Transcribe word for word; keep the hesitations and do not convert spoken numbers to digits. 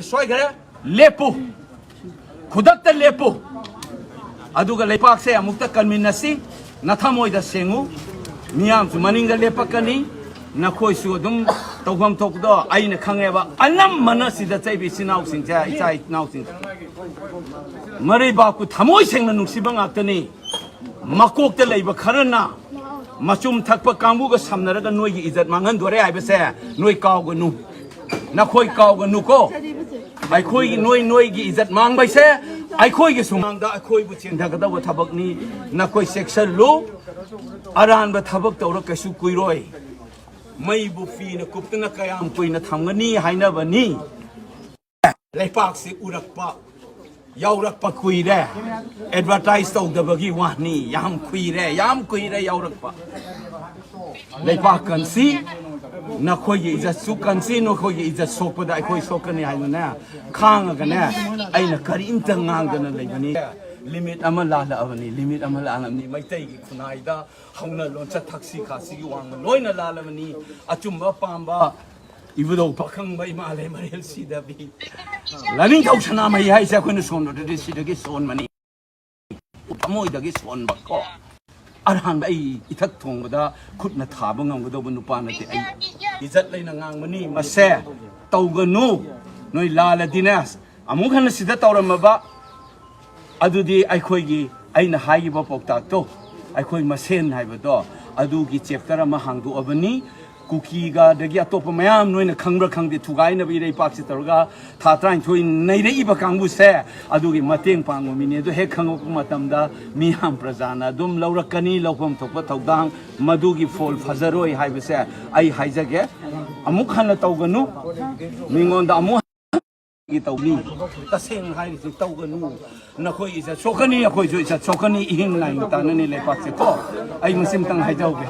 ꯁꯣꯏꯈ꯭ꯔꯦ꯫ ꯂꯦꯞꯄꯨ, ꯈꯨꯗꯛꯇ ꯂꯦꯞꯄꯨ꯫ ꯑꯗꯨꯒ ꯂꯩꯄꯥꯛꯁꯦ ꯑꯃꯨꯛꯇ ꯀꯟꯃꯤꯟꯅꯁꯤ꯫ ꯅꯊꯃꯣꯏꯗ ꯁꯦꯡꯉꯨ꯫ ꯃꯤꯌꯥꯝꯁꯨ ꯃꯅꯤꯡꯗ ꯂꯦꯞꯄꯛꯀꯅꯤ꯫ ꯅꯈꯣꯏꯁꯨ ꯑꯗꯨꯝ ꯇꯧꯐꯝ ꯊꯣꯛꯄꯗꯣ ꯑꯩꯅ ꯈꯪꯉꯦꯕ꯫ ꯑꯅꯝꯕꯅ ꯁꯤꯗ ꯆꯩꯕꯤ ꯏꯆꯤꯟ ꯏꯅꯥꯎꯁꯤꯡꯁꯦ, ꯏꯆꯥ ꯏꯅꯥꯎꯁꯤꯡ, ꯃꯔꯩꯕꯥꯛꯄꯨ ꯊꯃꯣꯏ ꯁꯦꯡꯅ ꯅꯨꯡꯁꯤꯕ ꯉꯥꯛꯇꯅꯤ꯫ ꯃꯀꯣꯛꯇ ꯂꯩꯕ ꯈꯔꯅ ꯃꯆꯨꯝ ꯊꯛꯄ ꯀꯥꯡꯕꯨꯒ ꯁꯝꯅꯔꯒ ꯅꯣꯏꯒꯤ ꯏꯖꯠ ꯃꯥꯡꯍꯟꯗꯣꯔꯦ ꯍꯥꯏꯕꯁꯦ ꯅꯣꯏ ꯀꯥꯎꯒꯅꯨ꯫ ꯅꯈꯣꯏ ꯀꯥꯎꯒꯅꯨꯀꯣ꯫ ꯑꯩꯈꯣꯏꯒꯤ, ꯅꯣꯏ, ꯅꯣꯏꯒꯤ ꯏꯖꯠ ꯃꯥꯡꯕꯩꯁꯦ ꯑꯩꯈꯣꯏꯒꯤ ꯁꯨꯃꯥꯡꯗ ꯑꯩꯈꯣꯏꯕꯨ ꯆꯦꯟꯊꯒꯗꯧꯕ ꯊꯕꯛꯅꯤ꯫ ꯅꯈꯣꯏ ꯆꯦꯛꯁꯜꯂꯨ꯫ ꯑꯔꯥꯟꯕ ꯊꯕꯛ ꯇꯧꯔ ꯀꯩꯁꯨ ꯀꯨꯏꯔꯣꯏ꯫ ꯃꯩꯕꯨ ꯐꯤꯅ ꯀꯨꯞꯇꯨꯅ ꯀꯌꯥꯝ ꯀꯨꯏꯅ ꯊꯝꯒꯅꯤ ꯍꯥꯏꯅꯕꯅꯤ꯫ ꯂꯩꯄꯥꯛꯁꯤ ꯎꯔꯛꯄ, ꯌꯥꯎꯔꯛꯄ ꯀꯨꯏꯔꯦ꯫ ꯑꯦꯗꯚꯔꯇꯥꯏꯁ ꯇꯧꯗꯕꯒꯤ ꯋꯥꯅꯤ꯫ ꯌꯥꯝ ꯀꯨꯏꯔꯦ, ꯌꯥꯝ ꯀꯨꯏꯔꯦ ꯌꯥꯎꯔꯛꯄ꯫ ꯂꯩꯄꯥꯛ ꯀꯟꯁꯤ, ꯅꯈꯣꯏꯒꯤ ꯏꯖꯠꯁꯨ ꯀꯟꯁꯤ꯫ ꯅꯈꯣꯏꯒꯤ ꯏꯖꯠ ꯁꯣꯛꯄꯗ ꯑꯩꯈꯣꯏ ꯁꯣꯛꯀꯅꯤ ꯍꯥꯏꯗꯨꯅ ꯈꯥꯡꯉꯒꯅꯦ, ꯑꯩꯅ ꯀꯔꯤꯝꯇ ꯉꯥꯡꯗꯅ ꯂꯩꯕꯅꯤ꯫ ꯂꯤꯃꯤꯠ ꯑꯃ ꯂꯥꯜꯂꯛꯑꯕꯅꯤ, ꯂꯤꯃꯤꯠ ꯑꯃ ꯂꯥꯜꯂꯛꯑꯕꯅꯤ꯫ ꯃꯩꯇꯩꯒꯤ ꯈꯨꯟꯅꯥꯏꯗ ꯍꯧꯅ ꯂꯣꯟꯆꯠ ꯊꯛꯁꯤ ꯈꯥꯁꯤꯒꯤ ꯋꯥꯡꯃ ꯂꯣꯏꯅ ꯂꯥꯜꯂꯕꯅꯤ꯫ ꯑꯆꯨꯝꯕ ꯄꯥꯝꯕ ꯏꯕꯨꯙꯧ ꯄꯥꯈꯪꯕ ꯏꯃꯥ ꯂꯩꯃꯔꯦꯜ ꯁꯤꯗꯕꯤ꯫ ꯂꯥꯏꯅꯤꯡꯊꯧ ꯁꯅꯥꯃꯍꯤ ꯍꯥꯏꯁꯦ ꯑꯩꯈꯣꯏꯅ ꯁꯣꯟꯕꯗꯨꯗꯤ ꯁꯤꯗꯒꯤ ꯁꯣꯟꯕꯅꯤ꯫ ꯊꯃꯣꯏꯗꯒꯤ ꯁꯣꯟꯕ ꯀꯣ꯫ ꯑꯔꯥꯟꯕ ꯑꯩ ꯏꯊꯛ ꯊꯣꯡꯕꯗ ꯈꯨꯠꯅ ꯊꯥꯕ ꯉꯝꯒꯗꯧꯕ ꯅꯨꯄꯥ ꯅꯠꯇꯦ꯫ ꯑꯩ ꯏꯖꯠ ꯂꯩꯅ ꯉꯥꯡꯕꯅꯤ꯫ ꯃꯁꯦ ꯇꯧꯒꯅꯨ꯫ ꯅꯣꯏ ꯂꯥꯜꯂꯗꯤꯅꯦ, ꯑꯃꯨꯛ ꯍꯟꯅ ꯁꯤꯗ ꯇꯧꯔꯝꯃꯕ ꯑꯗꯨꯗꯤ ꯑꯩꯈꯣꯏꯒꯤ, ꯑꯩꯅ ꯍꯥꯏꯈꯤꯕ ꯄꯥꯎꯇꯥꯛꯇꯣ, ꯑꯩꯈꯣꯏ ꯃꯁꯦꯟ ꯍꯥꯏꯕꯗꯣ, ꯑꯗꯨꯒꯤ ꯆꯦꯞꯇꯔ ꯑꯃ ꯍꯥꯡꯗꯣꯛꯑꯕꯅꯤ꯫ ꯀꯨꯀꯤꯒ ꯑꯗꯒꯤ ꯑꯇꯣꯞꯄ ꯃꯌꯥꯝ ꯅꯣꯏꯅ ꯈꯪꯕ꯭ꯔꯥ ꯈꯪꯗꯦ, ꯊꯨꯒꯥꯏꯅꯕ ꯏꯔꯩꯄꯥꯛꯁꯤ ꯇꯧꯔꯒ ꯊꯥ ꯇꯔꯥꯅꯤꯊꯣꯏ ꯅꯩꯔꯛꯏꯕ ꯀꯥꯡꯕꯨꯁꯦ, ꯑꯗꯨꯒꯤ ꯃꯇꯦꯡ ꯄꯥꯡꯕ ꯃꯤꯅꯦ꯫ ꯑꯗꯨ ꯍꯦꯛ ꯈꯪꯉꯛꯄ ꯃꯇꯝꯗ ꯃꯤꯌꯥꯝ ꯄ꯭ꯔꯖꯥꯅ ꯑꯗꯨꯝ ꯂꯧꯔꯛꯀꯅꯤ, ꯂꯧꯐꯝ ꯊꯣꯛꯄ ꯊꯧꯗꯥꯡ꯫ ꯃꯗꯨꯒꯤ ꯐꯣꯜ ꯐꯖꯔꯣꯏ ꯍꯥꯏꯕꯁꯦ ꯑꯩ ꯍꯥꯏꯖꯒꯦ꯫ ꯑꯃꯨꯛ ꯍꯟꯅ ꯇꯧꯒꯅꯨ, ꯃꯤꯉꯣꯟꯗ ꯑꯃꯨꯛ ꯇꯧꯅꯤ꯫ ꯇꯁꯦꯡꯅ ꯍꯥꯏꯔꯤꯁꯤ ꯇꯧꯒꯅꯨ꯫ ꯅꯈꯣꯏ ꯏꯖꯠ ꯁꯣꯛꯀꯅꯤ, ꯑꯩꯈꯣꯏꯁꯨ ꯏꯖꯠ ꯁꯣꯛꯀꯅꯤ꯫ ꯏꯍꯤꯡ ꯅꯥꯏꯍꯤꯡ ꯇꯥꯟꯅꯅꯤ ꯂꯩꯄꯥꯛꯁꯦ ꯀꯣ꯫ ꯑꯩ ꯃꯁꯤꯃꯇꯪ ꯍꯥꯏꯖꯍꯧꯒꯦ꯫